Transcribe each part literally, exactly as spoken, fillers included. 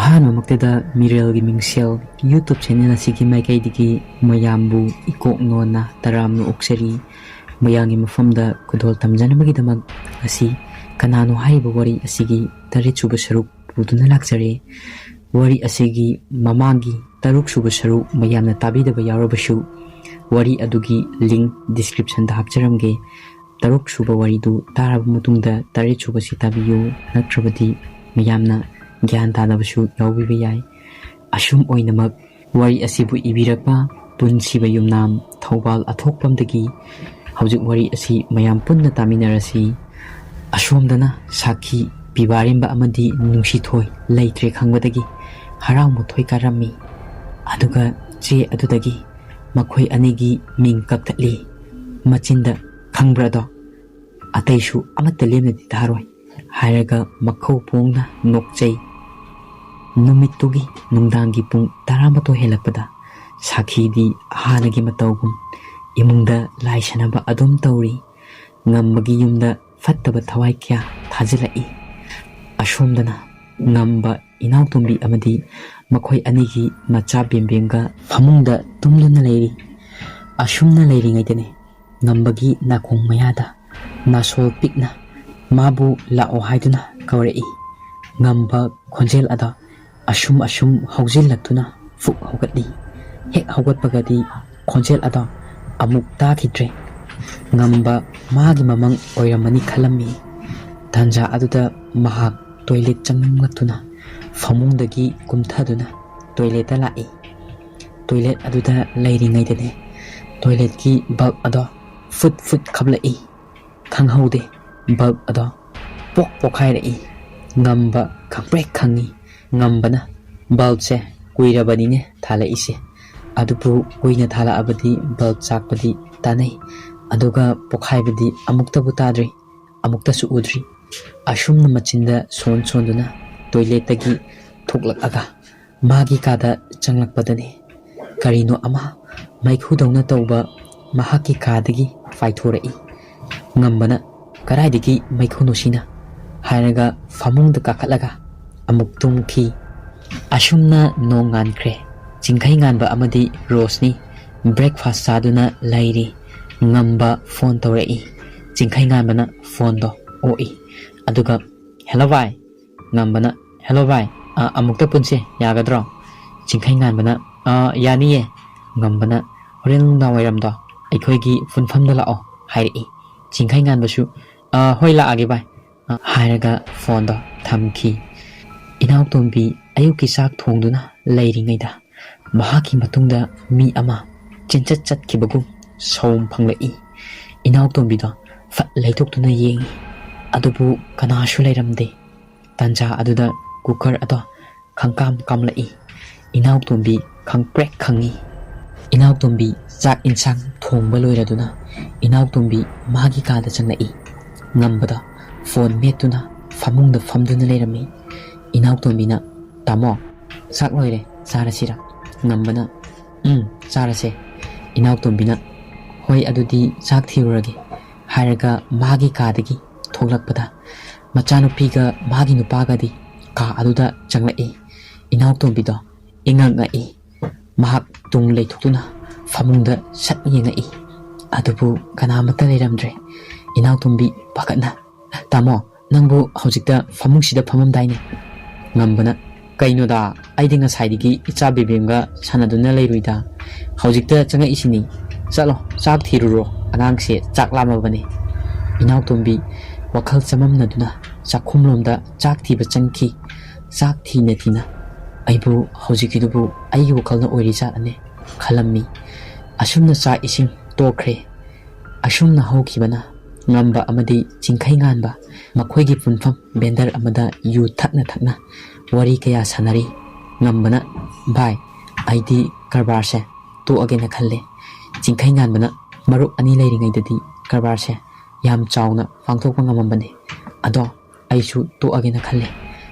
ꯑꯍꯥꯟꯕꯃꯛꯇꯗ ꯃꯤꯔꯦꯜꯒꯤ ꯃꯤꯡꯁꯦꯜ YouTube channel ꯑꯁꯤꯒꯤ ꯃꯥꯏꯀꯩꯗꯒꯤ ꯃꯌꯥꯝꯕꯨ ꯏꯀꯣꯛ ꯅꯣꯟꯅ ꯇꯔꯥꯝꯅ ꯑꯣꯛꯆꯔꯤ꯫ ꯃꯌꯥꯝꯒꯤ ꯃꯐꯝꯗ ꯈꯨꯗꯣꯜ ꯇꯝꯖꯅꯕꯒꯤꯗꯃꯛ ꯉꯁꯤ ꯀꯅꯥꯅꯣ ꯍꯥꯏꯔꯤꯕ ꯋꯥꯔꯤ ꯑꯁꯤꯒꯤ ꯇꯔꯦꯠꯁꯨꯕ ꯁꯔꯨꯛ ꯄꯨꯗꯨꯅ ꯂꯥꯛꯆꯔꯦ꯫ ꯋꯥꯔꯤ ꯑꯁꯤꯒꯤ ꯃꯃꯥꯡꯒꯤ ꯇꯔꯨꯛꯁꯨꯕ ꯁꯔꯨꯛ ꯃꯌꯥꯝꯅ ꯇꯥꯕꯤꯗꯕ ꯌꯥꯎꯔꯕꯁꯨ, ꯋꯥꯔꯤ ꯑꯗꯨꯒꯤ ꯂꯤꯡ ꯗꯤꯁꯀ꯭ꯔꯤꯞꯁꯟꯗ ꯍꯥꯞꯆꯔꯝꯒꯦ꯫ ꯇꯔꯨꯛꯁꯨꯕ ꯋꯥꯔꯤꯗꯨ ꯇꯥꯔꯕ ꯃꯇꯨꯡꯗ ꯇꯔꯦꯠꯁꯨꯕꯁꯤ ꯇꯥꯕꯤꯌꯨ, ꯅꯠꯇ꯭ꯔꯕꯗꯤ ꯃꯌꯥꯝꯅ ꯒ꯭ꯌꯥꯟ ꯇꯥꯗꯕꯁꯨ ꯌꯥꯎꯕꯤꯕ ꯌꯥꯏ꯫ ꯑꯁꯨꯝ ꯑꯣꯏꯅꯃꯛ ꯋꯥꯔꯤ ꯑꯁꯤꯕꯨ ꯏꯕꯤꯔꯛꯄ ꯄꯨꯟꯁꯤꯕ ꯌꯨꯝꯅꯥꯝ ꯊꯧꯕꯥꯜ ꯑꯊꯣꯛꯄꯝꯗꯒꯤ ꯍꯧꯖꯤꯛ ꯋꯥꯔꯤ ꯑꯁꯤ ꯃꯌꯥꯝ ꯄꯨꯟꯅ ꯇꯥꯃꯤꯟꯅꯔꯁꯤ꯫ ꯑꯁꯣꯝꯗꯅ ꯁꯥꯈꯤ ꯄꯤꯕꯥꯔꯦꯝꯕ ꯑꯃꯗꯤ ꯅꯨꯡꯁꯤꯊꯣꯏ ꯂꯩꯇ꯭ꯔꯦ ꯈꯪꯕꯗꯒꯤ ꯍꯔꯥꯎ ꯃꯊꯣꯏ ꯀꯥꯔꯝꯃꯤ꯫ ꯑꯗꯨꯒ ꯆꯦ ꯑꯗꯨꯗꯒꯤ ꯃꯈꯣꯏ ꯑꯅꯤꯒꯤ ꯃꯤꯡ ꯀꯛꯊꯠꯂꯤ꯫ ꯃꯆꯤꯟꯗ "ꯈꯪꯕ꯭ꯔꯥꯗꯣ? ꯑꯇꯩꯁꯨ ꯑꯃꯠꯇ ꯂꯦꯝꯅꯗꯤ ꯊꯥꯔꯣꯏ" ꯍꯥꯏꯔꯒ ꯃꯈꯧ ꯄꯣꯡꯅ ꯅꯣꯛꯆꯩ꯫ ꯅꯨꯃꯤꯠꯇꯨꯒꯤ ꯅꯨꯡꯗꯥꯡꯒꯤ ꯄꯨꯡ ꯇꯔꯥꯃꯥꯊꯣꯏ ꯍꯦꯜꯂꯛꯄꯗ ꯁꯥꯈꯤꯗꯤ ꯍꯥꯟꯅꯒꯤ ꯃꯇꯧꯒꯨꯝ ꯏꯃꯨꯡꯗ ꯂꯥꯏ ꯁꯥꯟꯅꯕ ꯑꯗꯨꯝ ꯇꯧꯔꯤ꯫ ꯉꯝꯕꯒꯤ ꯌꯨꯝꯗ ꯐꯠꯇꯕ ꯊꯋꯥꯏ ꯀꯌꯥ ꯊꯥꯖꯤꯜꯂꯛꯏ꯫ ꯑꯁꯣꯝꯗꯅ ꯉꯝꯕ ꯏꯅꯥꯎꯇꯣꯝꯕꯤ ꯑꯃꯗꯤ ꯃꯈꯣꯏ ꯑꯅꯤꯒꯤ ꯃꯆꯥ ꯕꯦꯝꯕꯦꯝꯒ ꯐꯃꯨꯡꯗ ꯇꯨꯝꯗꯨꯅ ꯂꯩꯔꯤ꯫ ꯑꯁꯨꯝꯅ ꯂꯩꯔꯤꯉꯩꯗꯅꯤ ꯉꯝꯕꯒꯤ ꯅꯥꯀꯣꯡ ꯃꯌꯥꯗ ꯅꯥꯁꯣꯜ ꯄꯤꯛꯅ ꯃꯥꯕꯨ ꯂꯥꯛꯑꯣ ꯍꯥꯏꯗꯨꯅ ꯀꯧꯔꯛꯏ꯫ ꯉꯝꯕ ꯈꯣꯟꯖꯦꯜ ꯑꯗꯣ ꯑꯁꯨꯝ ꯑꯁꯨꯝ ꯍꯧꯖꯤꯜꯂꯛꯇꯨꯅ ꯐꯨꯛ ꯍꯧꯒꯠꯂꯤ꯫ ꯍꯦꯛ ꯍꯧꯒꯠꯄꯒꯗꯤ ꯈꯣꯟꯖꯦꯜ ꯑꯗꯣ ꯑꯃꯨꯛ ꯇꯥꯈꯤꯗ꯭ꯔꯦ꯫ ꯉꯝꯕ ꯃꯥꯒꯤ ꯃꯃꯪ ꯑꯣꯏꯔꯝꯃꯅꯤ ꯈꯜꯂꯝꯃꯤ꯫ ꯇꯥꯟꯖꯥ ꯑꯗꯨꯗ ꯃꯍꯥꯛ ꯇꯣꯏꯂꯦꯠ ꯆꯪꯅꯤꯡꯂꯛꯇꯨꯅ ꯐꯃꯨꯡꯗꯒꯤ ꯀꯨꯝꯊꯗꯨꯅ ꯇꯣꯏꯂꯦꯠꯇ ꯂꯥꯛꯏ꯫ ꯇꯣꯏꯂꯦꯠ ꯑꯗꯨꯗ ꯂꯩꯔꯤꯉꯩꯗꯅꯦ ꯇꯣꯏꯂꯦꯠꯀꯤ ꯕꯜꯕ ꯑꯗꯣ ꯐꯨꯠ ꯐꯨꯠ ꯈꯞꯂꯛꯏ꯫ ꯈꯪꯍꯧꯗꯦ, ꯕꯜꯕ ꯑꯗꯣ ꯄꯣꯛ ꯄꯣꯛꯈꯥꯏꯔꯛꯏ꯫ ꯉꯝꯕ ꯈꯪꯄ꯭ꯔꯦꯛ ꯈꯪꯉꯤ꯫ ꯉꯝꯕꯅ ꯕꯜꯕꯁꯦ ꯀꯨꯏꯔꯕꯅꯤꯅꯦ ꯊꯥꯜꯂꯛꯏꯁꯦ, ꯑꯗꯨꯕꯨ ꯀꯨꯏꯅ ꯊꯥꯜꯂꯛꯑꯕꯗꯤ ꯕꯜꯕ ꯆꯥꯛꯄꯗꯤ ꯇꯥꯅꯩ, ꯑꯗꯨꯒ ꯄꯣꯛꯈꯥꯏꯕꯗꯤ ꯑꯃꯨꯛꯇꯕꯨ ꯇꯥꯗ꯭ꯔꯤ, ꯑꯃꯨꯛꯇꯁꯨ ꯎꯗ꯭ꯔꯤ꯫ ꯑꯁꯨꯝꯅ ꯃꯆꯤꯟꯗ ꯁꯣꯟ ꯁꯣꯟꯗꯨꯅ ꯇꯣꯏꯂꯦꯠꯇꯒꯤ ꯊꯣꯛꯂꯛꯑꯒ ꯃꯥꯒꯤ ꯀꯥꯗ ꯆꯪꯂꯛꯄꯗꯅꯤ ꯀꯔꯤꯅꯣ ꯑꯃ ꯃꯩꯈꯨꯗꯧꯅ ꯇꯧꯕ ꯃꯍꯥꯛꯀꯤ ꯀꯥꯗꯒꯤ ꯄꯥꯏꯊꯣꯔꯛꯏ꯫ ꯉꯝꯕꯅ "ꯀꯗꯥꯏꯗꯒꯤ ꯃꯩꯈꯨꯅꯣ ꯁꯤꯅ?" ꯍꯥꯏꯔꯒ ꯐꯃꯨꯡꯗ ꯀꯥꯈꯠꯂꯒ ꯑꯃꯨꯛ ꯇꯨꯝꯈꯤ꯫ ꯑꯁꯨꯝꯅ ꯅꯣꯡ ꯉꯥꯟꯈ꯭ꯔꯦ꯫ ꯆꯤꯡꯈꯩ ꯉꯥꯟꯕ ꯑꯃꯗꯤ ꯔꯣꯁꯅꯤ ꯕ꯭ꯔꯦꯛꯐꯥꯁ ꯆꯥꯗꯨꯅ ꯂꯩꯔꯤ꯫ ꯉꯝꯕ ꯐꯣꯟ ꯇꯧꯔꯛꯏ꯫ ꯆꯤꯡꯈꯩ ꯉꯥꯟꯕꯅ ꯐꯣꯟꯗꯣ ꯑꯣꯛꯏ꯫ ꯑꯗꯨꯒ, "ꯍꯦꯜꯂꯣ ꯚꯥꯏ!" ꯉꯝꯕꯅ, "ꯍꯦꯜꯂꯣ ꯚꯥꯏ, ꯑ, ꯑꯃꯨꯛꯇ ꯄꯨꯟꯁꯦ, ꯌꯥꯒꯗ꯭ꯔꯣ?" ꯆꯤꯡꯈꯩ ꯉꯥꯟꯕꯅ, "ꯑ, ꯌꯥꯅꯤꯌꯦ꯫" ꯉꯝꯕꯅ, "ꯍꯣꯔꯦꯟ ꯅꯨꯡꯗꯥꯡ ꯋꯥꯏꯔꯝꯗꯣ ꯑꯩꯈꯣꯏꯒꯤ ꯄꯨꯟꯐꯝꯗ ꯂꯥꯛꯑꯣ," ꯍꯥꯏꯔꯛꯏ꯫ ꯆꯤꯡꯈꯩ ꯉꯥꯟꯕꯁꯨ, "ꯑ, ꯍꯣꯏ, ꯂꯥꯛꯑꯒꯦ ꯚꯥꯏ," ꯑ, ꯍꯥꯏꯔꯒ ꯐꯣꯟꯗꯣ ꯊꯝꯈꯤ꯫ ꯏꯅꯥꯎꯇꯣꯝꯕꯤ ꯑꯌꯨꯛꯀꯤ ꯆꯥꯛ ꯊꯣꯡꯗꯨꯅ ꯂꯩꯔꯤꯉꯩꯗ ꯃꯍꯥꯛꯀꯤ ꯃꯇꯨꯡꯗ ꯃꯤ ꯑꯃ ꯆꯦꯟꯆꯠ ꯆꯠꯈꯤꯕꯒꯨꯝ ꯁꯧꯝ ꯐꯪꯂꯛꯏ꯫ ꯏꯅꯥꯎꯇꯣꯝꯕꯤꯗꯣ ꯐꯠ ꯂꯩꯊꯣꯛꯇꯨꯅ ꯌꯦꯡꯉꯤ꯫ ꯑꯗꯨꯕꯨ ꯀꯅꯥꯁꯨ ꯂꯩꯔꯝꯗꯦ꯫ ꯇꯥꯟꯖꯥ ꯑꯗꯨꯗ ꯀꯨꯀꯔ ꯑꯗꯣ ꯈꯪꯀꯥꯝ ꯀꯥꯝꯂꯛꯏ꯫ ꯏꯅꯥꯎꯇꯣꯝꯕꯤ ꯈꯪꯄ꯭ꯔꯦꯛ ꯈꯪꯉꯤ꯫ ꯏꯅꯥꯎꯇꯣꯝꯕꯤ ꯆꯥꯛ ꯏꯟꯁꯥꯡ ꯊꯣꯡꯕ ꯂꯣꯏꯔꯗꯨꯅ ꯏꯅꯥꯎꯇꯣꯝꯕꯤ ꯃꯥꯒꯤ ꯀꯥꯗ ꯆꯪꯂꯛꯏ꯫ ꯉꯝꯕꯗ ꯐꯣꯟ ꯃꯦꯠꯇꯨꯅ ꯐꯃꯨꯡꯗ ꯐꯝꯗꯨꯅ ꯂꯩꯔꯝꯃꯤ꯫ ꯏꯅꯥꯎꯇꯣꯝꯕꯤꯅ, "ꯇꯥꯃꯣ, ꯆꯥꯛ ꯂꯣꯏꯔꯦ, ꯆꯥꯔꯁꯤꯔ?" ꯉꯝꯕꯅ, "ꯎꯝ, ꯆꯥꯔꯁꯦ꯫" ꯏꯅꯥꯎꯇꯣꯝꯕꯤꯅ, "ꯍꯣꯏ, ꯑꯗꯨꯗꯤ ꯆꯥꯛ ꯊꯤꯔꯨꯔꯒꯦ," ꯍꯥꯏꯔꯒ ꯃꯥꯒꯤ ꯀꯥꯗꯒꯤ ꯊꯣꯛꯂꯛꯄꯗ ꯃꯆꯥꯅꯨꯄꯤꯒ ꯃꯥꯒꯤ ꯅꯨꯄꯥꯒꯗꯤ ꯀꯥ ꯑꯗꯨꯗ ꯆꯪꯂꯛꯏ꯫ ꯏꯅꯥꯎꯇꯣꯝꯕꯤꯗꯣ ꯏꯉꯛ ꯉꯛꯏ꯫ ꯃꯍꯥꯛ ꯇꯨꯡ ꯂꯩꯊꯣꯛꯇꯨꯅ ꯐꯃꯨꯡꯗ ꯁꯠ ꯌꯦꯡꯉꯛꯏ꯫ ꯑꯗꯨꯕꯨ ꯀꯅꯥꯃꯠꯇ ꯂꯩꯔꯝꯗ꯭ꯔꯦ꯫ ꯏꯅꯥꯎꯇꯣꯝꯕꯤ ꯄꯥꯈꯠꯅ, "ꯇꯥꯃꯣ, ꯅꯪꯕꯨ ꯍꯧꯖꯤꯛꯇ ꯐꯃꯨꯡꯁꯤꯗ ꯐꯝꯃꯝꯗꯥꯏꯅꯦ?" ꯉꯝꯕꯅ, "ꯀꯩꯅꯣꯗ, ꯑꯩꯗꯤ ꯉꯁꯥꯏꯗꯒꯤ ꯏꯆꯥ ꯕꯦꯕꯦꯝꯒ ꯁꯥꯟꯅꯗꯨꯅ ꯂꯩꯔꯨꯏꯗ꯫ ꯍꯧꯖꯤꯛꯇ ꯆꯪꯉꯛꯏꯁꯤꯅꯤ꯫ ꯆꯠꯂꯣ, ꯆꯥꯛ ꯊꯤꯔꯨꯔꯣ, ꯑꯉꯥꯡꯁꯦ ꯆꯥꯛ ꯂꯥꯝꯃꯕꯅꯦ꯫" ꯏꯅꯥꯎꯇꯣꯝꯕꯤ ꯋꯥꯈꯜ ꯆꯃꯝꯅꯗꯨꯅ ꯆꯥꯛꯈꯨꯝꯂꯣꯝꯗ ꯆꯥꯛ ꯊꯤꯕ ꯆꯪꯈꯤ꯫ ꯆꯥꯛ ꯊꯤꯅ ꯊꯤꯅ, "ꯑꯩꯕꯨ ꯍꯧꯖꯤꯛꯀꯤꯗꯨꯕꯨ ꯑꯩꯒꯤ ꯋꯥꯈꯜꯅ ꯑꯣꯏꯔꯤꯖꯥꯠꯂꯅꯦ?" ꯈꯜꯂꯝꯃꯤ꯫ ꯑꯁꯨꯝꯅ ꯆꯥꯛ ꯏꯁꯤꯡ ꯇꯣꯛꯈ꯭ꯔꯦ꯫ ꯑꯁꯨꯝꯅ ꯍꯧꯈꯤꯕꯅ ꯉꯝꯕ ꯑꯃꯗꯤ ꯆꯤꯡꯈꯩ ꯉꯥꯟꯕ ꯃꯈꯣꯏꯒꯤ ꯄꯨꯟꯐꯝ ꯚꯦꯟꯗꯔ ꯑꯃꯗ ꯌꯨ ꯊꯛꯅ ꯊꯛꯅ ꯋꯥꯔꯤ ꯀꯌꯥ ꯁꯥꯟꯅꯔꯤ꯫ ꯉꯝꯕꯅ, "ꯚꯥꯏ, ꯑꯩꯗꯤ ꯀꯔꯕꯥꯔꯁꯦ ꯇꯣꯛꯑꯒꯦꯅ ꯈꯜꯂꯦ꯫" ꯆꯤꯡꯈꯩ ꯉꯥꯟꯕꯅ, "ꯃꯔꯨꯞ ꯑꯅꯤ ꯂꯩꯔꯤꯉꯩꯗꯗꯤ ꯀꯔꯕꯥꯔꯁꯦ ꯌꯥꯝ ꯆꯥꯎꯅ ꯄꯥꯡꯊꯣꯛꯄ ꯉꯝꯃꯝꯕꯅꯦ꯫ ꯑꯗꯣ ꯑꯩꯁꯨ ꯇꯣꯛꯑꯒꯦꯅ ꯈꯜꯂꯦ꯫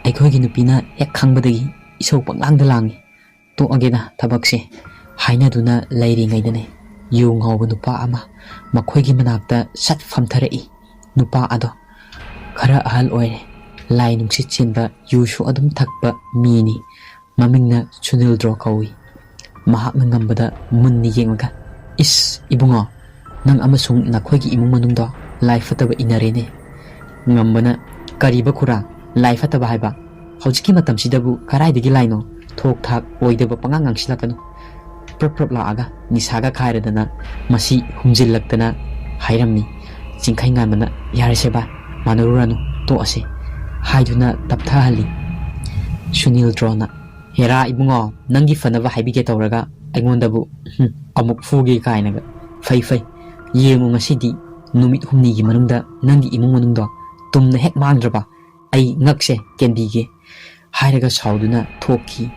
ꯑꯩꯈꯣꯏꯒꯤ ꯅꯨꯄꯤꯅ ꯍꯦꯛ ꯈꯪꯕꯗꯒꯤ ꯏꯁꯧ ꯄꯪꯂꯥꯡꯗ ꯂꯥꯡꯉꯤ꯫ ꯇꯣꯛꯑꯒꯦꯗ ꯊꯕꯛꯁꯦ" ꯍꯥꯏꯅꯗꯨꯅ ꯂꯩꯔꯤꯉꯩꯗꯅꯦ, ꯌꯨ ꯉꯥꯎꯕ ꯅꯨꯄꯥ ꯑꯃ ꯃꯈꯣꯏꯒꯤ ꯃꯅꯥꯛꯇ ꯁꯠ ꯐꯝꯊꯔꯛꯏ꯫ ꯅꯨꯄꯥ ꯑꯗꯣ ꯈꯔ ꯑꯍꯜ ꯑꯣꯏꯔꯦ꯫ ꯂꯥꯏ ꯅꯨꯡꯁꯤꯠ ꯆꯦꯟꯕ, ꯌꯨꯁꯨ ꯑꯗꯨꯝ ꯊꯛꯄ ꯃꯤꯅꯤ꯫ ꯃꯃꯤꯡꯅ ꯁꯨꯅꯤꯜꯗ꯭ꯔꯣ ꯀꯧꯏ꯫ ꯃꯍꯥꯛꯅ ꯉꯝꯕꯗ ꯃꯨꯟꯅ ꯌꯦꯡꯂꯒ, "ꯏꯁ, ꯏꯕꯨꯡꯉꯣ, ꯅꯪ ꯑꯃꯁꯨꯡ ꯅꯈꯣꯏꯒꯤ ꯏꯃꯨꯡ ꯃꯅꯨꯡꯗꯣ ꯂꯥꯏ ꯐꯠꯇꯕ ꯏꯟꯅꯔꯦꯅꯦ?" ꯉꯝꯕꯅ, "ꯀꯔꯤꯕ ꯈꯨꯔꯥ, ꯂꯥꯏ ꯐꯠꯇꯕ ꯍꯥꯏꯕ? ꯍꯧꯖꯤꯛꯀꯤ ꯃꯇꯝꯁꯤꯗꯕꯨ ꯀꯔꯥꯏꯗꯒꯤ ꯂꯥꯏꯅꯣ? ꯊꯣꯛ ꯊꯥꯛ ꯑꯣꯏꯗꯕ ꯄꯉꯥꯡ ꯉꯥꯡꯁꯤꯜꯂꯛꯀꯅꯨ꯫" ꯄ꯭ꯔꯞ ꯄ꯭ꯔꯞ ꯂꯥꯛꯑꯒ ꯅꯤꯁꯥꯒ ꯈꯥꯏꯔꯗꯅ ꯃꯁꯤ ꯍꯨꯝꯖꯤꯜꯂꯛꯇꯅ ꯍꯥꯏꯔꯝꯃꯤ꯫ ꯆꯤꯡꯈꯩ ꯉꯥꯟꯕꯅ, "ꯌꯥꯔꯦꯁꯦ ꯚꯥꯏ, ꯃꯥꯟꯅꯔꯨꯔꯅꯨ, ꯇꯣꯛꯑꯁꯤ" ꯍꯥꯏꯗꯨꯅ ꯇꯞꯊꯍꯜꯂꯤ꯫ ꯁꯨꯅꯤꯜꯗ꯭ꯔꯣꯅ, "ꯍꯦꯔꯥ ꯏꯕꯨꯡꯉꯣ, ꯅꯪꯒꯤ ꯐꯅꯕ ꯍꯥꯏꯕꯤꯒꯦ ꯇꯧꯔꯒ ꯑꯩꯉꯣꯟꯗꯕꯨ, ꯍꯨꯝ, ꯑꯃꯨꯛ ꯐꯨꯒꯦ ꯀꯥꯏꯅꯒ꯫ ꯐꯩ ꯐꯩ, ꯌꯦꯡꯉꯨ, ꯉꯁꯤꯗꯤ ꯅꯨꯃꯤꯠ ꯍꯨꯝꯅꯤꯒꯤ ꯃꯅꯨꯡꯗ ꯅꯪꯒꯤ ꯏꯃꯨꯡ ꯃꯅꯨꯡꯗꯣ ꯇꯨꯝꯅ ꯍꯦꯛ ꯃꯥꯡꯗ꯭ꯔꯕ ꯑꯩ ꯉꯛꯁꯦ ꯀꯦꯟꯕꯤꯒꯦ" ꯍꯥꯏꯔꯒ ꯁꯥꯎꯗꯨꯅ ꯊꯣꯛꯈꯤ꯫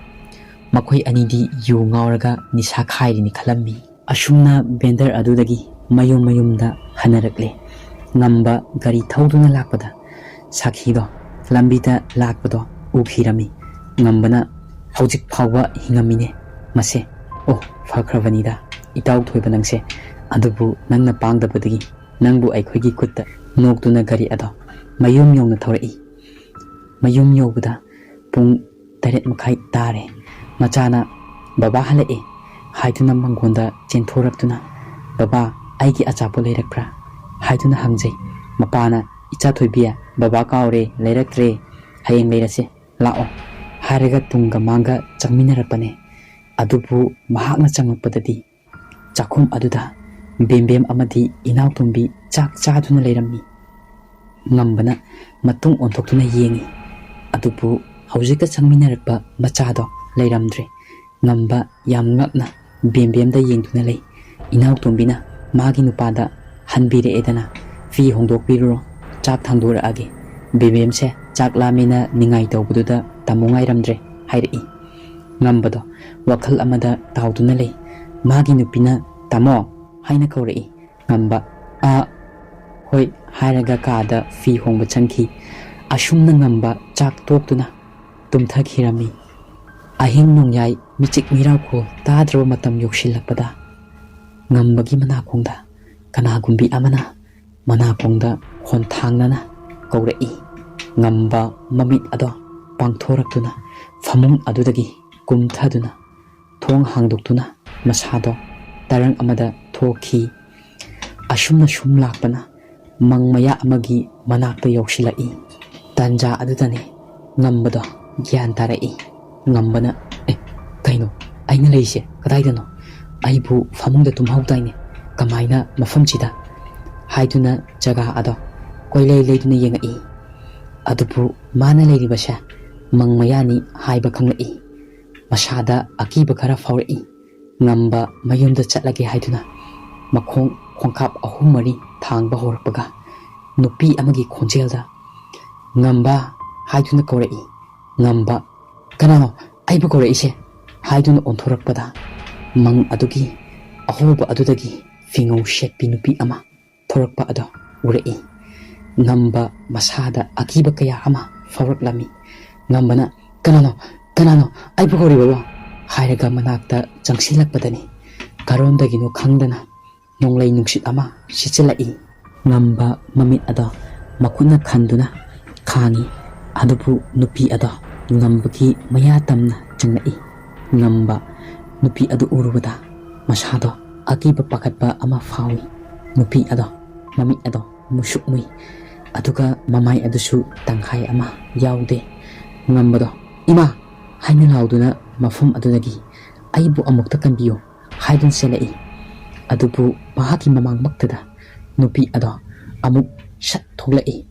ꯃꯈꯣꯏ ꯑꯅꯤꯗꯤ ꯌꯨ ꯉꯥꯎꯔꯒ ꯅꯤꯁꯥ ꯈꯥꯏꯔꯤꯅꯤ ꯈꯜꯂꯝꯃꯤ꯫ ꯑꯁꯨꯝꯅ ꯕꯦꯟꯗꯔ ꯑꯗꯨꯗꯒꯤ ꯃꯌꯨꯝ ꯃꯌꯨꯝꯗ ꯍꯟꯅꯔꯛꯂꯦ꯫ ꯉꯝꯕ ꯒꯥꯔꯤ ꯊꯧꯗꯨꯅ ꯂꯥꯛꯄꯗ ꯁꯥꯈꯤꯗꯣ ꯂꯝꯕꯤꯗ ꯂꯥꯛꯄꯗꯣ ꯎꯈꯤꯔꯝꯃꯤ꯫ ꯉꯝꯕꯅ, "ꯍꯧꯖꯤꯛ ꯐꯥꯎꯕ ꯍꯤꯡꯉꯝꯃꯤꯅꯦ ꯃꯁꯦ꯫ ꯑꯣ, ꯐꯈ꯭ꯔꯕꯅꯤꯗ ꯏꯇꯥꯎ ꯊꯣꯏꯕ ꯅꯪꯁꯦ꯫ ꯑꯗꯨꯕꯨ ꯅꯪꯅ ꯄꯥꯡꯗꯕꯗꯒꯤ ꯅꯪꯕꯨ ꯑꯩꯈꯣꯏꯒꯤ ꯈꯨꯠꯇ", ꯅꯣꯛꯇꯨꯅ ꯒꯥꯔꯤ ꯑꯗꯣ ꯃꯌꯨꯝ ꯌꯧꯅ ꯊꯧꯔꯛꯏ꯫ ꯃꯌꯨꯝ ꯌꯧꯕꯗ ꯄꯨꯡ ꯇꯔꯦꯠ ꯃꯈꯥꯏ ꯇꯥꯔꯦ꯫ ꯃꯆꯥꯅ, "ꯕꯕꯥ ꯍꯜꯂꯛꯑꯦ" ꯍꯥꯏꯗꯨꯅ ꯃꯪꯒꯣꯟꯗ ꯆꯦꯟꯊꯣꯔꯛꯇꯨꯅ, "ꯕꯕꯥ, ꯑꯩꯒꯤ ꯑꯆꯥꯄꯣꯠ ꯂꯩꯔꯛꯄ꯭ꯔꯥ?" ꯍꯥꯏꯗꯨꯅ ꯍꯪꯖꯩ꯫ ꯃꯄꯥꯅ, "ꯏꯆꯥ ꯊꯣꯏꯕꯤ, ꯕꯕꯥ ꯀꯥꯎꯔꯦ, ꯂꯩꯔꯛꯇ꯭ꯔꯦ, ꯍꯌꯦꯡ ꯂꯩꯔꯁꯦ, ꯂꯥꯛꯑꯣ" ꯍꯥꯏꯔꯒ ꯇꯨꯡꯒ ꯃꯥꯡꯒ ꯆꯪꯃꯤꯟꯅꯔꯛꯄꯅꯦ꯫ ꯑꯗꯨꯕꯨ ꯃꯍꯥꯛꯅ ꯆꯪꯂꯛꯄꯗꯗꯤ ꯆꯥꯛꯈꯨꯝ ꯑꯗꯨꯗ ꯕꯦꯝꯕꯦꯝ ꯑꯃꯗꯤ ꯏꯅꯥꯎꯇꯣꯝꯕꯤ ꯆꯥꯛ ꯆꯥꯗꯨꯅ ꯂꯩꯔꯝꯃꯤ꯫ ꯉꯝꯕꯅ ꯃꯇꯨꯡ ꯑꯣꯟꯊꯣꯛꯇꯨꯅ ꯌꯦꯡꯉꯤ꯫ ꯑꯗꯨꯕꯨ ꯍꯧꯖꯤꯛꯇ ꯆꯪꯃꯤꯟꯅꯔꯛꯄ ꯃꯆꯥꯗꯣ ꯂꯩꯔꯝꯗ꯭ꯔꯦ꯫ ꯉꯝꯕ ꯌꯥꯝ ꯉꯛꯅ ꯕꯦꯝꯕꯦꯝꯗ ꯌꯦꯡꯗꯨꯅ ꯂꯩ꯫ ꯏꯅꯥꯎꯇꯣꯝꯕꯤꯅ ꯃꯥꯒꯤ ꯅꯨꯄꯥꯗ ꯍꯟꯕꯤꯔꯛꯑꯦꯗꯅ, "ꯐꯤ ꯍꯣꯡꯗꯣꯛꯄꯤꯔꯨꯔꯣ, ꯆꯥꯛ ꯊꯥꯡꯗꯣꯔꯛꯑꯒꯦ꯫ ꯕꯦꯝꯕꯦꯝꯁꯦ ꯆꯥꯛ ꯂꯥꯝꯃꯦꯅ ꯅꯤꯡꯉꯥꯏ ꯇꯧꯕꯗꯨꯗ ꯇꯝꯃꯣ ꯉꯥꯏꯔꯝꯗ꯭ꯔꯦ" ꯍꯥꯏꯔꯛꯏ꯫ ꯉꯝꯕꯗꯣ ꯋꯥꯈꯜ ꯑꯃꯗ ꯇꯥꯎꯗꯨꯅ ꯂꯩ꯫ ꯃꯥꯒꯤ ꯅꯨꯄꯤꯅ "ꯇꯥꯃꯣ" ꯍꯥꯏꯅ ꯀꯧꯔꯛꯏ꯫ ꯉꯝꯕ, "ꯑꯥ, ꯍꯣꯏ" ꯍꯥꯏꯔꯒ ꯀꯥꯗ ꯐꯤ ꯍꯣꯡꯕ ꯆꯪꯈꯤ꯫ ꯑꯁꯨꯝꯅ ꯉꯝꯕ ꯆꯥꯛ ꯇꯣꯛꯇꯨꯅ ꯇꯨꯝꯊꯈꯤꯔꯝꯃꯤ꯫ ꯑꯍꯤꯡ ꯅꯣꯡꯌꯥꯏ ꯃꯤꯆꯤꯛ ꯃꯤꯔꯥꯎꯈꯣꯜ ꯇꯥꯗ꯭ꯔꯕ ꯃꯇꯝ ꯌꯧꯁꯤꯜꯂꯛꯄꯗ ꯉꯝꯕꯒꯤ ꯃꯅꯥꯀꯣꯡꯗ ꯀꯅꯥꯒꯨꯝꯕꯤ ꯑꯃꯅ ꯃꯅꯥꯀꯣꯡꯗ ꯈꯣꯟꯊꯥꯡꯅꯅ ꯀꯧꯔꯛꯏ꯫ ꯉꯝꯕ ꯃꯃꯤꯠ ꯑꯗꯣ ꯄꯥꯡꯊꯣꯔꯛꯇꯨꯅ ꯐꯃꯨꯡ ꯑꯗꯨꯗꯒꯤ ꯀꯨꯝꯊꯗꯨꯅ ꯊꯣꯡ ꯍꯥꯡꯗꯣꯛꯇꯨꯅ ꯃꯁꯥꯗꯣ ꯇꯔꯪ ꯑꯃꯗ ꯊꯣꯛꯈꯤ꯫ ꯑꯁꯨꯝꯅ ꯁꯨꯝ ꯂꯥꯛꯄꯅ ꯃꯪ ꯃꯌꯥ ꯑꯃꯒꯤ ꯃꯅꯥꯛꯇ ꯌꯧꯁꯤꯜꯂꯛꯏ꯫ ꯇꯥꯟꯖꯥ ꯑꯗꯨꯗꯅꯤ ꯉꯝꯕꯗꯣ ꯒ꯭ꯌꯥꯟ ꯇꯥꯔꯛꯏ꯫ ꯉꯝꯕꯅ, "ꯑꯦ, ꯀꯩꯅꯣ? ꯑꯩꯅ ꯂꯩꯁꯦ ꯀꯗꯥꯏꯗꯅꯣ? ꯑꯩꯕꯨ ꯐꯃꯨꯡꯗ ꯇꯨꯝꯍꯧꯗꯥꯏꯅꯦ? ꯀꯃꯥꯏꯅ ꯃꯐꯝꯁꯤꯗ?" ꯍꯥꯏꯗꯨꯅ ꯖꯒꯥ ꯑꯗꯣ ꯀꯣꯏꯂꯩ ꯂꯩꯗꯨꯅ ꯌꯦꯡꯉꯛꯏ꯫ ꯑꯗꯨꯕꯨ ꯃꯥꯅ ꯂꯩꯔꯤꯕꯁꯦ ꯃꯪ ꯃꯌꯥꯅꯤ ꯍꯥꯏꯕ ꯈꯪꯂꯛꯏ꯫ ꯃꯁꯥꯗ ꯑꯀꯤꯕ ꯈꯔ ꯐꯥꯎꯔꯛꯏ꯫ ꯉꯝꯕ ꯃꯌꯨꯝꯗ ꯆꯠꯂꯒꯦ ꯍꯥꯏꯗꯨꯅ ꯃꯈꯣꯡ ꯈꯣꯡꯀꯥꯞ ꯑꯍꯨꯝ ꯃꯔꯤ ꯊꯥꯡꯕ ꯍꯧꯔꯛꯄꯒ ꯅꯨꯄꯤ ꯑꯃꯒꯤ ꯈꯣꯟꯖꯦꯜꯗ "ꯉꯝꯕ" ꯍꯥꯏꯗꯨꯅ ꯀꯧꯔꯛꯏ꯫ ꯉꯝꯕ, "ꯀꯅꯥꯅꯣ ꯑꯩꯕꯨ ꯀꯧꯔꯛꯏꯁꯦ?" ꯍꯥꯏꯗꯨꯅ ꯑꯣꯟꯊꯣꯔꯛꯄꯗ ꯃꯪ ꯑꯗꯨꯒꯤ ꯑꯍꯧꯕ ꯑꯗꯨꯗꯒꯤ ꯐꯤꯉꯧ ꯁꯦꯠꯄꯤ ꯅꯨꯄꯤ ꯑꯃ ꯊꯣꯔꯛꯄ ꯑꯗꯣ ꯎꯔꯛꯏ꯫ ꯉꯝꯕ ꯃꯁꯥꯗ ꯑꯀꯤꯕ ꯀꯌꯥ ꯑꯃ ꯐꯥꯎꯔꯛꯂꯝꯃꯤ꯫ ꯉꯝꯕꯅ, "ꯀꯅꯥꯅꯣ? ꯀꯅꯥꯅꯣ? ꯑꯩꯕꯨ ꯀꯧꯔꯤꯕꯕꯣ?" ꯍꯥꯏꯔꯒ ꯃꯅꯥꯛꯇ ꯆꯪꯁꯤꯜꯂꯛꯄꯗꯅꯤ ꯀꯔꯣꯝꯗꯒꯤꯅꯣ ꯈꯪꯗꯅ ꯅꯣꯡꯂꯩ ꯅꯨꯡꯁꯤꯠ ꯑꯃ ꯁꯤꯠꯆꯤꯜꯂꯛꯏ꯫ ꯉꯝꯕ ꯃꯃꯤꯠ ꯑꯗꯣ ꯃꯈꯨꯠꯅ ꯈꯟꯗꯨꯅ ꯈꯥꯡꯉꯤ꯫ ꯑꯗꯨꯕꯨ ꯅꯨꯄꯤ ꯑꯗꯣ ꯉꯝꯕꯒꯤ ꯃꯌꯥ ꯇꯝꯅ ꯆꯪꯂꯛꯏ꯫ ꯉꯝꯕ ꯅꯨꯄꯤ ꯑꯗꯨ ꯎꯔꯨꯕꯗ ꯃꯁꯥꯗꯣ ꯑꯀꯤꯕ ꯄꯥꯈꯠꯄ ꯑꯃ ꯐꯥꯎꯏ꯫ ꯅꯨꯄꯤ ꯑꯗꯣ ꯃꯃꯤꯠ ꯑꯗꯣ ꯃꯨꯁꯨꯛ ꯃꯨꯏ꯫ ꯑꯗꯨꯒ ꯃꯃꯥꯏ ꯑꯗꯨꯁꯨ ꯇꯪꯈꯥꯏ ꯑꯃ ꯌꯥꯎꯗꯦ꯫ ꯉꯝꯕꯗꯣ, "ꯏꯃꯥ!" ꯍꯥꯏꯅ ꯂꯥꯎꯗꯨꯅ ꯃꯐꯝ ꯑꯗꯨꯗꯒꯤ "ꯑꯩꯕꯨ ꯑꯃꯨꯛꯇ ꯀꯟꯕꯤꯌꯨ" ꯍꯥꯏꯗꯨꯅ ꯆꯦꯜꯂꯛꯏ꯫ ꯑꯗꯨꯕꯨ ꯃꯍꯥꯛꯀꯤ ꯃꯃꯥꯡꯃꯛꯇꯗ ꯅꯨꯄꯤ ꯑꯗꯣ ꯑꯃꯨꯛ ꯁꯠ ꯊꯣꯛꯂꯛꯏ꯫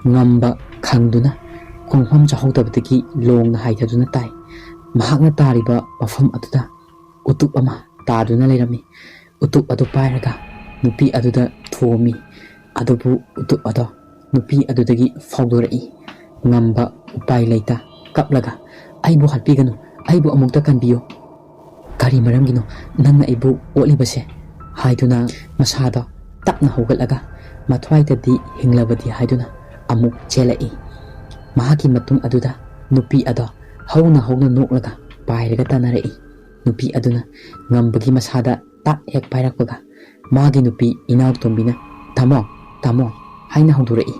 ꯉꯝꯕ ꯈꯪꯗꯨꯅ ꯈꯣꯡꯐꯝ ꯆꯥꯍꯧꯗꯕꯗꯒꯤ ꯂꯣꯡꯅ ꯍꯥꯏꯊꯗꯨꯅ ꯇꯥꯏ꯫ ꯃꯍꯥꯛꯅ ꯇꯥꯔꯤꯕ ꯃꯐꯝ ꯑꯗꯨꯗ ꯎꯇꯨꯞ ꯑꯃ ꯇꯥꯗꯨꯅ ꯂꯩꯔꯝꯃꯤ꯫ ꯎꯇꯨꯞ ꯑꯗꯨ ꯄꯥꯏꯔꯒ ꯅꯨꯄꯤ ꯑꯗꯨꯗ ꯊꯣꯝꯃꯤ꯫ ꯑꯗꯨꯕꯨ ꯎꯇꯨꯞ ꯑꯗꯣ ꯅꯨꯄꯤ ꯑꯗꯨꯗꯒꯤ ꯐꯥꯎꯗꯣꯔꯛꯏ꯫ ꯉꯝꯕ ꯎꯄꯥꯏ ꯂꯩꯇ ꯀꯞꯂꯒ, "ꯑꯩꯕꯨ ꯍꯥꯠꯄꯤꯒꯅꯨ, ꯑꯩꯕꯨ ꯑꯃꯨꯛꯇ ꯀꯟꯕꯤꯌꯨ꯫ ꯀꯔꯤ ꯃꯔꯝꯒꯤꯅꯣ ꯅꯪꯅ ꯑꯩꯕꯨ ꯑꯣꯠꯂꯤꯕꯁꯦ?" ꯍꯥꯏꯗꯨꯅ ꯃꯁꯥꯗꯣ ꯇꯞꯅ ꯍꯧꯒꯠꯂꯒ ꯃꯊ꯭ꯋꯥꯏꯗꯗꯤ ꯍꯤꯡꯂꯕꯗꯤ ꯍꯥꯏꯗꯨꯅ ꯑꯃꯨꯛ ꯆꯦꯜꯂꯛꯏ꯫ ꯃꯍꯥꯛꯀꯤ ꯃꯇꯨꯡ ꯑꯗꯨꯗ ꯅꯨꯄꯤ ꯑꯗꯣ ꯍꯧꯅ ꯍꯧꯅ ꯅꯣꯛꯂꯒ ꯄꯥꯏꯔꯒ ꯇꯥꯟꯅꯔꯛꯏ꯫ ꯅꯨꯄꯤ ꯑꯗꯨꯅ ꯉꯝꯕꯒꯤ ꯃꯁꯥꯗ ꯇꯥꯛ ꯍꯦꯛ ꯄꯥꯏꯔꯛꯄꯒ ꯃꯥꯒꯤ ꯅꯨꯄꯤ ꯏꯅꯥꯎꯇꯣꯝꯕꯤꯅ, "ꯇꯥꯃꯣ, ꯇꯥꯃꯣ" ꯍꯥꯏꯅ ꯍꯧꯗꯣꯔꯛꯏ꯫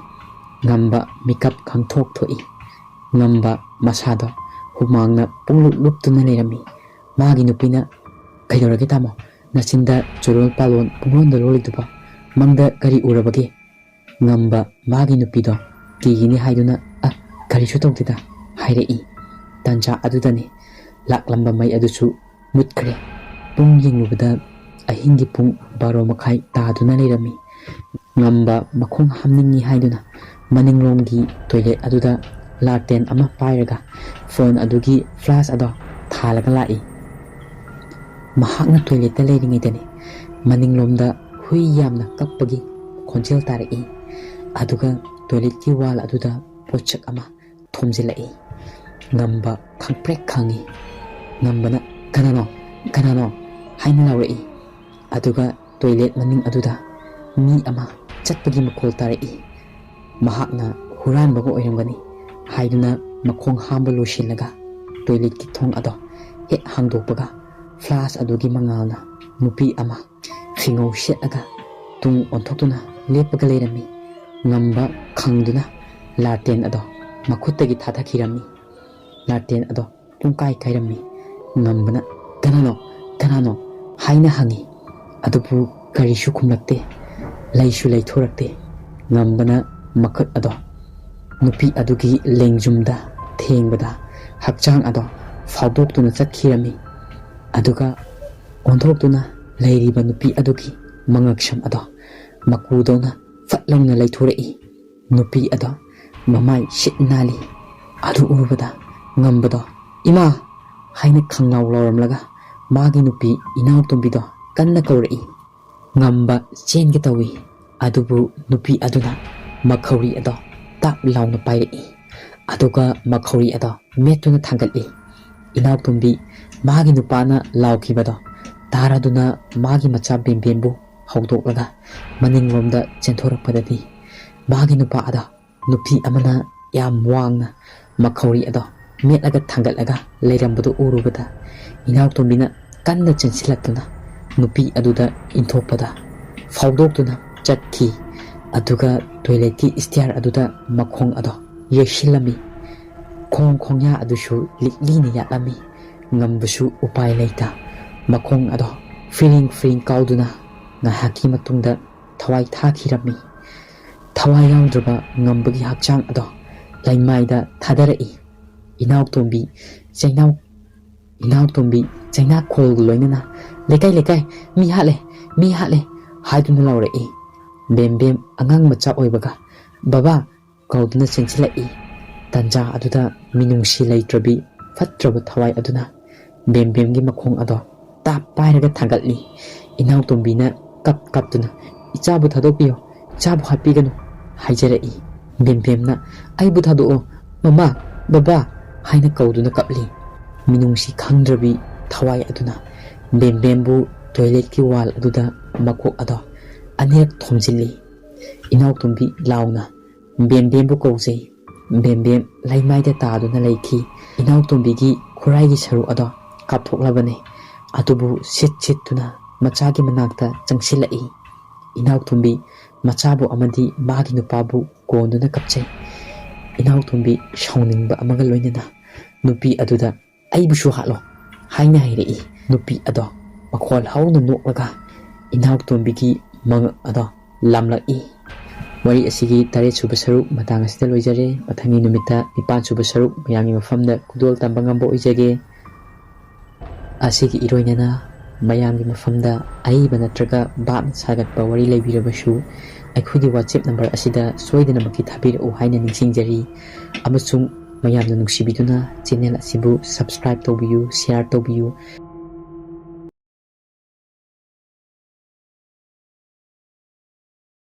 ꯉꯝꯕ ꯃꯤꯀꯞ ꯈꯪꯊꯣꯛ ꯊꯣꯛꯏ꯫ ꯉꯝꯕ ꯃꯁꯥꯗꯣ ꯍꯨꯃꯥꯡꯅ ꯄꯨꯡꯂꯨꯞ ꯂꯨꯞꯇꯨꯅ ꯂꯩꯔꯝꯃꯤ꯫ ꯃꯥꯒꯤ ꯅꯨꯄꯤꯅ, "ꯀꯩꯗꯧꯔꯒꯦ ꯇꯥꯃꯣ? ꯅꯆꯤꯟꯗ ꯆꯨꯔꯣꯜ ꯄꯥꯂꯣꯟ ꯄꯨꯡꯂꯣꯟꯗ ꯂꯣꯜꯂꯤꯗꯨꯕꯣ? ꯃꯪꯗ ꯀꯔꯤ ꯎꯔꯕꯒꯦ?" ꯉꯝꯕ ꯃꯥꯒꯤ ꯅꯨꯄꯤꯗꯣ ꯀꯤꯒꯅꯤ ꯍꯥꯏꯗꯨꯅ, "ꯑ, ꯀꯔꯤꯁꯨ ꯇꯧꯗꯦꯗ" ꯍꯥꯏꯔꯛꯏ꯫ ꯇꯥꯟꯖꯥ ꯑꯗꯨꯗꯅꯤ ꯂꯥꯛꯂꯝꯕ ꯃꯩ ꯑꯗꯨꯁꯨ ꯃꯨꯠꯈ꯭ꯔꯦ꯫ ꯄꯨꯡ ꯌꯦꯡꯂꯨꯕꯗ ꯑꯍꯤꯡꯒꯤ ꯄꯨꯡ ꯕꯥꯔꯣ ꯃꯈꯥꯏ ꯇꯥꯗꯨꯅ ꯂꯩꯔꯝꯃꯤ꯫ ꯉꯝꯕ ꯃꯈꯣꯡ ꯍꯥꯝꯅꯤꯡꯏ ꯍꯥꯏꯗꯨꯅ ꯃꯅꯤꯡꯂꯣꯝꯒꯤ ꯇꯣꯏꯂꯦꯠ ꯑꯗꯨꯗ ꯂꯥꯇꯦꯟ ꯑꯃ ꯄꯥꯏꯔꯒ ꯐꯣꯟ ꯑꯗꯨꯒꯤ ꯐ꯭ꯂꯥꯁ ꯑꯗꯣ ꯊꯥꯜꯂꯒ ꯂꯥꯛꯏ꯫ ꯃꯍꯥꯛꯅ ꯇꯣꯏꯂꯦꯠꯇ ꯂꯩꯔꯤꯉꯩꯗꯅꯤ ꯃꯅꯤꯡꯂꯣꯝꯗ ꯍꯨꯏ ꯌꯥꯝꯅ ꯀꯞꯄꯒꯤ ꯈꯣꯟꯖꯦꯜ ꯇꯥꯔꯛꯏ꯫ ꯑꯗꯨꯒ ꯇꯣꯏꯂꯦꯠꯀꯤ ꯋꯥꯜ ꯑꯗꯨꯗ ꯄꯣꯠꯁꯛ ꯑꯃ ꯊꯣꯝꯖꯤꯜꯂꯛꯏ꯫ ꯉꯝꯕ ꯈꯪꯄ꯭ꯔꯦꯛ ꯈꯪꯉꯤ꯫ ꯉꯝꯕꯅ, "ꯀꯅꯥꯅꯣ? ꯀꯅꯥꯅꯣ?" ꯍꯥꯏꯅ ꯂꯥꯎꯔꯛꯏ꯫ ꯑꯗꯨꯒ ꯇꯣꯏꯂꯦꯠ ꯃꯅꯤꯡ ꯑꯗꯨꯗ ꯃꯤ ꯑꯃ ꯆꯠꯄꯒꯤ ꯃꯈꯣꯜ ꯇꯥꯔꯛꯏ꯫ ꯃꯍꯥꯛꯅ ꯍꯨꯔꯥꯟꯕꯒ ꯑꯣꯏꯔꯝꯒꯅꯤ ꯍꯥꯏꯗꯨꯅ ꯃꯈꯣꯡ ꯍꯥꯝꯕ ꯂꯣꯏꯁꯤꯜꯂꯒ ꯇꯣꯏꯂꯦꯠꯀꯤ ꯊꯣꯡ ꯑꯗꯣ ꯍꯦꯛ ꯍꯥꯡꯗꯣꯛꯄꯒ ꯐ꯭ꯂꯥꯁ ꯑꯗꯨꯒꯤ ꯃꯉꯥꯜꯅ ꯅꯨꯄꯤ ꯑꯃ ꯐꯤꯉꯧ ꯁꯦꯠꯂꯒ ꯇꯨꯡ ꯑꯣꯟꯊꯣꯛꯇꯨꯅ ꯂꯦꯞꯄꯒ ꯂꯩꯔꯝꯃꯤ꯫ ꯉꯝꯕ ꯈꯪꯗꯨꯅ ꯂꯥꯇꯦꯟ ꯑꯗꯣ ꯃꯈꯨꯠꯇꯒꯤ ꯊꯥꯗꯈꯤꯔꯝꯃꯤ꯫ ꯂꯥꯇꯦꯟ ꯑꯗꯣ ꯄꯨꯡꯀꯥꯏ ꯀꯥꯏꯔꯝꯃꯤ꯫ ꯉꯝꯕꯅ, "ꯀꯅꯥꯅꯣ? ꯀꯅꯥꯅꯣ?" ꯍꯥꯏꯅ ꯍꯪꯉꯤ꯫ ꯑꯗꯨꯕꯨ ꯀꯔꯤꯁꯨ ꯈꯨꯝꯂꯛꯇꯦ꯫ ꯂꯩꯁꯨ ꯂꯩꯊꯣꯔꯛꯇꯦ꯫ ꯉꯝꯕꯅ ꯃꯈꯨꯠ ꯑꯗꯣ ꯅꯨꯄꯤ ꯑꯗꯨꯒꯤ ꯂꯦꯡꯖꯨꯝꯗ ꯊꯦꯡꯕꯗ ꯍꯛꯆꯥꯡ ꯑꯗꯣ ꯐꯥꯎꯗꯣꯛꯇꯨꯅ ꯆꯠꯈꯤꯔꯝꯃꯤ꯫ ꯑꯗꯨꯒ ꯑꯣꯟꯊꯣꯛꯇꯨꯅ ꯂꯩꯔꯤꯕ ꯅꯨꯄꯤ ꯑꯗꯨꯒꯤ ꯃꯉꯛꯁꯝ ꯑꯗꯣ ꯃꯀꯨꯗꯧꯅ ꯐꯠ ꯂꯥꯎꯅ ꯂꯩꯊꯣꯔꯛꯏ꯫ ꯅꯨꯄꯤ ꯑꯗꯣ ꯃꯃꯥꯏ ꯁꯤꯠ ꯅꯥꯜꯂꯤ꯫ ꯑꯗꯨ ꯎꯔꯨꯕꯗ ꯉꯝꯕꯗꯣ, "ꯏꯃꯥ!" ꯍꯥꯏꯅ ꯈꯪꯂꯥꯎ ꯂꯥꯎꯔꯝꯂꯒ ꯃꯥꯒꯤ ꯅꯨꯄꯤ ꯏꯅꯥꯎꯇꯣꯝꯕꯤꯗꯣ ꯀꯟꯅ ꯀꯧꯔꯛꯏ꯫ ꯉꯝꯕ ꯆꯦꯟꯒꯦ ꯇꯧꯏ, ꯑꯗꯨꯕꯨ ꯅꯨꯄꯤ ꯑꯗꯨꯅ ꯃꯈꯧꯔꯤ ꯑꯗꯣ ꯇꯥꯞ ꯂꯥꯎꯅ ꯄꯥꯏꯔꯛꯏ꯫ ꯑꯗꯨꯒ ꯃꯈꯧꯔꯤ ꯑꯗꯣ ꯃꯦꯠꯇꯨꯅ ꯊꯥꯡꯒꯠꯂꯤ꯫ ꯏꯅꯥꯎꯇꯣꯝꯕꯤ ꯃꯥꯒꯤ ꯅꯨꯄꯥꯅ ꯂꯥꯎꯈꯤꯕꯗꯣ ꯇꯥꯔꯗꯨꯅ ꯃꯥꯒꯤ ꯃꯆꯥ ꯕꯦꯝꯕꯦꯝꯕꯨ ꯍꯧꯗꯣꯛꯂꯒ ꯃꯅꯤꯡꯂꯣꯝꯗ ꯆꯦꯟꯊꯣꯔꯛꯄꯗꯗꯤ ꯃꯥꯒꯤ ꯅꯨꯄꯥ ꯑꯗꯣ ꯅꯨꯄꯤ ꯑꯃꯅ ꯌꯥꯝ ꯋꯥꯡꯅ ꯃꯈꯧꯔꯤ ꯑꯗꯣ ꯃꯦꯠꯂꯒ ꯊꯥꯡꯒꯠꯂꯒ ꯂꯩꯔꯝꯕꯗꯨ ꯎꯔꯨꯕꯗ ꯏꯅꯥꯎꯇꯣꯝꯕꯤꯅ ꯀꯟꯅ ꯆꯦꯟꯁꯤꯜꯂꯛꯇꯨꯅ ꯅꯨꯄꯤ ꯑꯗꯨꯗ ꯏꯟꯊꯣꯛꯄꯗ ꯐꯥꯎꯗꯣꯛꯇꯨꯅ ꯆꯠꯈꯤ꯫ ꯑꯗꯨꯒ ꯇꯣꯏꯂꯦꯠꯀꯤ ꯏꯁꯇꯤꯌꯥꯔ ꯑꯗꯨꯗ ꯃꯈꯣꯡ ꯑꯗꯣ ꯌꯩꯁꯤꯜꯂꯝꯃꯤ꯫ ꯈꯣꯡ ꯈꯣꯡꯌꯥ ꯑꯗꯨꯁꯨ ꯂꯤꯛꯂꯤꯅ ꯌꯥꯠꯂꯝꯃꯤ꯫ ꯉꯝꯕꯁꯨ ꯎꯄꯥꯏ ꯂꯩꯇ ꯃꯈꯣꯡ ꯑꯗꯣ ꯐꯤꯔꯤꯡ ꯐꯤꯔꯤꯡ ꯀꯥꯎꯗꯨꯅ ꯉꯥꯏꯍꯥꯛꯀꯤ ꯃꯇꯨꯡꯗ ꯊꯋꯥꯏ ꯊꯥꯈꯤꯔꯝꯃꯤ꯫ ꯊꯋꯥꯏ ꯌꯥꯎꯗ꯭ꯔꯕ ꯉꯝꯕꯒꯤ ꯍꯛꯆꯥꯡ ꯑꯗꯣ ꯂꯩꯃꯥꯏꯗ ꯊꯥꯗꯔꯛꯏ꯫ ꯏꯅꯥꯎꯇꯣꯝꯕꯤ ꯆꯩꯅꯥꯎ ꯏꯅꯥꯎꯇꯣꯝꯕꯤ ꯆꯩꯅꯥꯈꯣꯜ ꯂꯣꯏꯅꯅ "ꯂꯩꯀꯥꯏ ꯂꯩꯀꯥꯏ, ꯃꯤ ꯍꯥꯠꯂꯦ, ꯃꯤ ꯍꯥꯠꯂꯦ" ꯍꯥꯏꯗꯨꯅ ꯂꯥꯎꯔꯛꯏ꯫ ꯕꯦꯝ ꯕꯦꯝ ꯑꯉꯥꯡ ꯃꯆꯥ ꯑꯣꯏꯕꯒ "ꯕꯕꯥ" ꯀꯧꯗꯨꯅ ꯆꯦꯟꯁꯤꯜꯂꯛꯏ꯫ ꯇꯟꯖꯥ ꯑꯗꯨꯗ ꯃꯤꯅꯨꯡꯁꯤ ꯂꯩꯇ꯭ꯔꯕꯤ ꯐꯠꯇ꯭ꯔꯕ ꯊꯋꯥꯏ ꯑꯗꯨꯅ ꯕꯦꯝ ꯕꯦꯝꯒꯤ ꯃꯈꯣꯡ ꯑꯗꯣ ꯇꯥꯞ ꯄꯥꯏꯔꯒ ꯊꯥꯡꯒꯠꯂꯤ꯫ ꯏꯅꯥꯎꯇꯣꯝꯕꯤꯅ ꯀꯞ ꯀꯞꯇꯨꯅ "ꯏꯆꯥꯕꯨ ꯊꯥꯗꯣꯛꯄꯤꯌꯣ, ꯏꯆꯥꯕꯨ ꯍꯥꯠꯄꯤꯒꯅꯨ" ꯍꯥꯏꯖꯔꯛꯏ꯫ ꯕꯦꯝ ꯕꯦꯝꯅ "ꯑꯩꯕꯨ ꯊꯥꯗꯣꯛꯑꯣ, ꯃꯃꯥ, ꯕꯕꯥ" ꯍꯥꯏꯅ ꯀꯧꯗꯨꯅ ꯀꯞꯂꯤ꯫ ꯃꯤꯅꯨꯡꯁꯤ ꯈꯪꯗ꯭ꯔꯕꯤ ꯊꯋꯥꯏ ꯑꯗꯨꯅ ꯕꯦꯝ ꯕꯦꯝꯕꯨ ꯇꯣꯏꯂꯦꯠꯀꯤ ꯋꯥꯜ ꯑꯗꯨꯗ ꯃꯀꯣꯛ ꯑꯗꯣ ꯑꯅꯤꯔꯛ ꯊꯣꯝꯖꯤꯜꯂꯤ꯫ ꯏꯅꯥꯎꯇꯣꯝꯕꯤ ꯂꯥꯎꯅ ꯕꯦꯝ ꯕꯦꯝꯕꯨ ꯀꯧꯖꯩ꯫ ꯕꯦꯝ ꯕꯦꯝ ꯂꯩꯃꯥꯏꯗ ꯇꯥꯗꯨꯅ ꯂꯩꯈꯤ꯫ ꯏꯅꯥꯎꯇꯣꯝꯕꯤꯒꯤ ꯈꯨꯔꯥꯏꯒꯤ ꯁꯔꯨꯛ ꯑꯗꯣ ꯀꯥꯞꯊꯣꯛꯂꯕꯅꯤ꯫ ꯑꯗꯨꯕꯨ ꯁꯤꯠ ꯁꯤꯠꯇꯨꯅ ꯃꯆꯥꯒꯤ ꯃꯅꯥꯛꯇ ꯆꯪꯁꯤꯜꯂꯛꯏ꯫ ꯏꯅꯥꯎꯇꯣꯝꯕꯤ ꯃꯆꯥꯕꯨ ꯑꯃꯗꯤ ꯃꯥꯒꯤ ꯅꯨꯄꯥꯕꯨ ꯀꯣꯟꯗꯨꯅ ꯀꯞꯆꯩ꯫ ꯏꯅꯥꯎꯇꯣꯝꯕꯤ ꯁꯥꯎꯅꯤꯡꯕ ꯑꯃꯒ ꯂꯣꯏꯅꯅ ꯅꯨꯄꯤ ꯑꯗꯨꯗ "ꯑꯩꯕꯨꯁꯨ ꯍꯥꯠꯂꯣ" ꯍꯥꯏꯅ ꯍꯥꯏꯔꯛꯏ꯫ ꯅꯨꯄꯤ ꯑꯗꯣ ꯃꯈꯣꯜ ꯍꯧꯅ ꯅꯣꯛꯂꯒ ꯏꯅꯥꯎꯇꯣꯝꯕꯤꯒꯤ ꯃꯉꯛ ꯑꯗꯣ ꯂꯥꯝꯂꯛꯏ꯫ ꯋꯥꯔꯤ ꯑꯁꯤꯒꯤ ꯇꯔꯦꯠ ꯁꯨꯕ ꯁꯔꯨꯛ ꯃꯇꯥꯡ ꯑꯁꯤꯗ ꯂꯣꯏꯖꯔꯦ꯫ ꯃꯊꯪꯒꯤ ꯅꯨꯃꯤꯠꯇ ꯅꯤꯄꯥꯟ ꯁꯨꯕ ꯁꯔꯨꯛ ꯃꯌꯥꯝꯒꯤ ꯃꯐꯝꯗ ꯈꯨꯗꯣꯜ ꯇꯝꯕ ꯉꯝꯕ ꯑꯣꯏꯖꯒꯦ꯫ ꯑꯁꯤꯒꯤ ꯏꯔꯣꯏꯅꯅ ꯃꯌꯥꯝꯒꯤ ꯃꯐꯝꯗ ꯑꯏꯕ ꯅꯠꯇ꯭ꯔꯒ ꯚꯥꯞꯅ ꯁꯥꯒꯠꯄ ꯋꯥꯔꯤ ꯂꯩꯕꯤꯔꯕꯁꯨ ꯑꯩꯈꯣꯏꯒꯤ WhatsApp ꯅꯝꯕꯔ ꯑꯁꯤꯗ ꯁꯣꯏꯗꯅꯃꯛꯀꯤ ꯊꯥꯕꯤꯔꯛꯎ ꯍꯥꯏꯅ ꯅꯤꯡꯁꯤꯡꯖꯔꯤ꯫ ꯑꯃꯁꯨꯡ ꯃꯌꯥꯝꯅ ꯅꯨꯡꯁꯤꯕꯤꯗꯨꯅ ꯆꯦꯅꯦꯜ ꯑꯁꯤꯕꯨ subscribe ꯇꯧꯕꯤꯌꯨ, share ꯇꯧꯕꯤꯌꯨ꯫